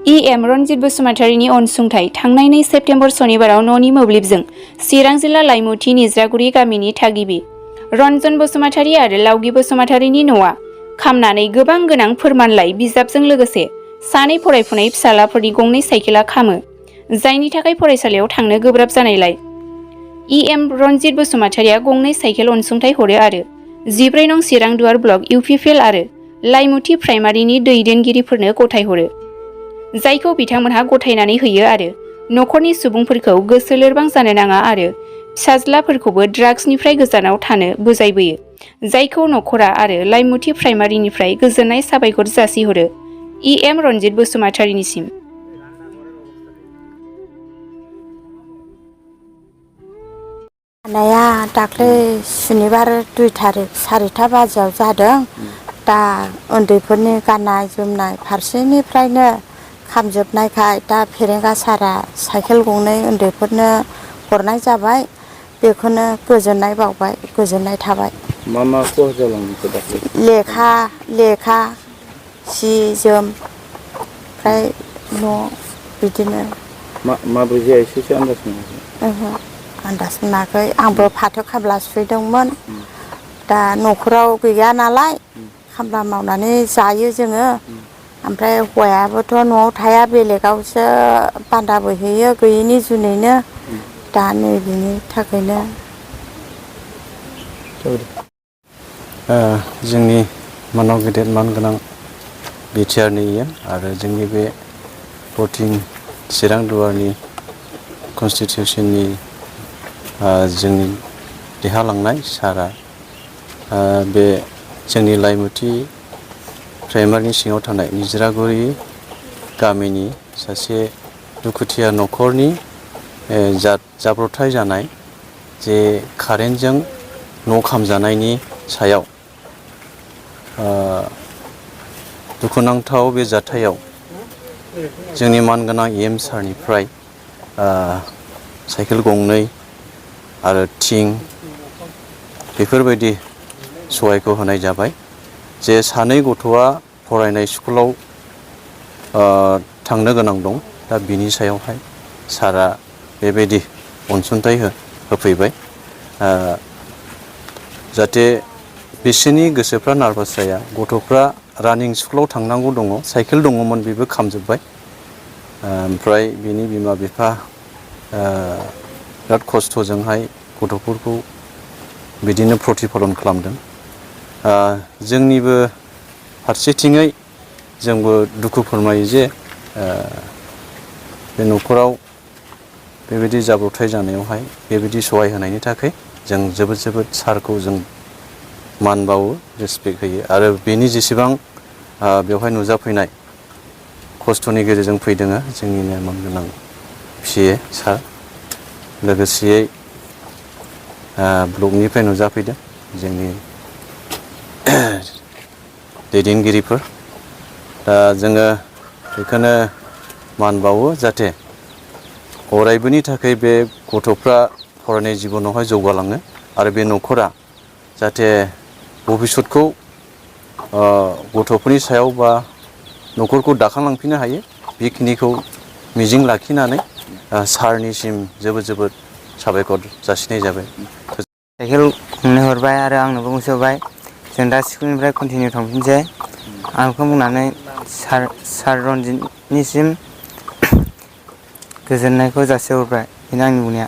EM Ranjit बसुमतारीनि अनसुंथाइ थांनाय 2 September सनिबाराव न'नि मोब्लिबजों चिरां जिल्ला लाइमुथि निज्रागुरि गामिनि थागिबि रन्जन बसुमतारी आरो लावगि बसुमतारीनि न'आ खामनानै गोबां गोनां फोरमानलाइ बिजाबजों लोगोसे सानै फरायफुनाय फिसालाफोरनि गंनै साइकेला खामो, जायनि थाखाय फरायसालियाव थांनो गोब्राब जानायलाय EM रनजित बसुमतारीया गंनै साइकेल अनसुंथाइ हरो आरो 14 नं चिरां दुवार ब्लक UPFL आरो लाइमुथि प्राइमारिनि दैदेनगिरिफोरनो गथायहरो, जायखौ बिथांमोनहा गथायनानै होयो आरो न'खरनि सुबुंफोरखौ गोसो लोरबां जानो नाङा आरो फिसाज्लाफोरखौबो ड्राग्सनिफ्राय गोजानाव थानो बुजायबोयो, जायखौ न'खरा आरो लाइमुथि प्राइमारिनिफ्राय गोजोननाय साबायखर जासिहरो EM रनजित बसुमतारीनिसिम। हानाया दाख्लै सुनिबार 2 तारिख 4:00 बाजियाव जादों। दा उन्दैफोरनि गाननाय जोमनाय फारसेनिफ्रायनो खामजोबनायखाय दा फेरेंगा सारा साइकेल गंनै उन्दैफोरनो हरनाय जाबाय। बेखौनो गोजोननाय बावबाय, गोजोननाय थाबाय। मा खहा जालांखो दाख्लै? लेखा सि जोम ओमफ्राय न' बिदिनो। माबोरै जाया एसेसो आन्दाज मोनाखै? आन्दाज मोनाखै। आंबो फाथो खामला सुहैदोंमोन। दा न'खराव गैया नालाय खामला मावनानै जायो जोङो। ओमफ्राय हौवायाबोथ' न'आव थाया, बेलेगावसो बान्दा बोहैयो गैयिनि जुनैनो। दा नै बिनि थाखायनो जोंनि मानाव गेदेर मानगोनां बिटिआरनि आरो जोंनि बे भटिं चिरां दुवारनि कनस्टिटिउसननि जोंनि देरहालांनाय सारा बे जोंनि लाइमुथि प्राइमारिनि सिङाव थानाय निज्रागुरि गामिनि सासे दुखुथिया न'खरनि जाब्रबथाय जानाय जे कारेन्टजों न' खामजानायनि सायाव दुखुनांथाव बे जाथायाव जोंनि मानगोनां EM सारनिफ्राय साइकेल गंनै आरो थिं बेफोरबायदि सहायखौ होनाय जाबाय। जे सानै गथ'आ फरायनाय स्कुलाव थांनो गोनां दं, दा बिनि सायावहाय सारा बेबायदि अनसुंथाइ होफैबाय, जाहाथे बिसोरनि गोसोफ्रा नार्भास जाया। गथ'फ्रा रानिं स्कुलाव थांनांगौ दङ, साइकेल दङमोन बेबो खामजोब्बाय। ओमफ्राय बिनि बिमा बिफा बिराद खस्थ'जोंहाय गथ'फोरखौ बिदिनो प्रतिफलन खालामदों। जोंनिबो फारसेथिङै जोंबो दुखु फोरमायो जे बे न'खराव बेबायदि जाब्रबथाय जानायावहाय बेबायदि सहाय होनायनि थाखाय जों जोबोद सारखौ जों मान बावो, रेसपेक्ट होयो। आरो बेनि जेसेबां बेवहाय नुजाफैनाय खस्थ'नि गेजेरजों फैदों जोंनिनो मानगोनां PA सार, लोगोसेयै ब्लकनिफ्राय नुजाफैदों जोंनि दैदेनगिरिफोर। दा जोङो बेखौनो मान बावो जाहाथे अरायबोनि थाखाय बे गथ'फ्रा फरायनाय जिबनावहाय जौगालाङो आरो बे न'खरा जाहाथे भबिसतखौ गथ'फोरनि सायाव बा न'खरखौ दाखांलांफिननो हायो, बेखिनिखौ मिजिं लाखिनानै सारनिसिम जोबोद साबायखर जासिनाय जाबाय। साइकेल गंनै हरबाय आरो आंनोबो गंसे हरबाय। जों दा स्कुलनिफ्राय कन्टिनिउ थांफिनसै। आं बेखौ बुंनानै सार रनजितनिसिम गोजोननायखौ जासिहरबाय। बेनो आंनि बुंनाया।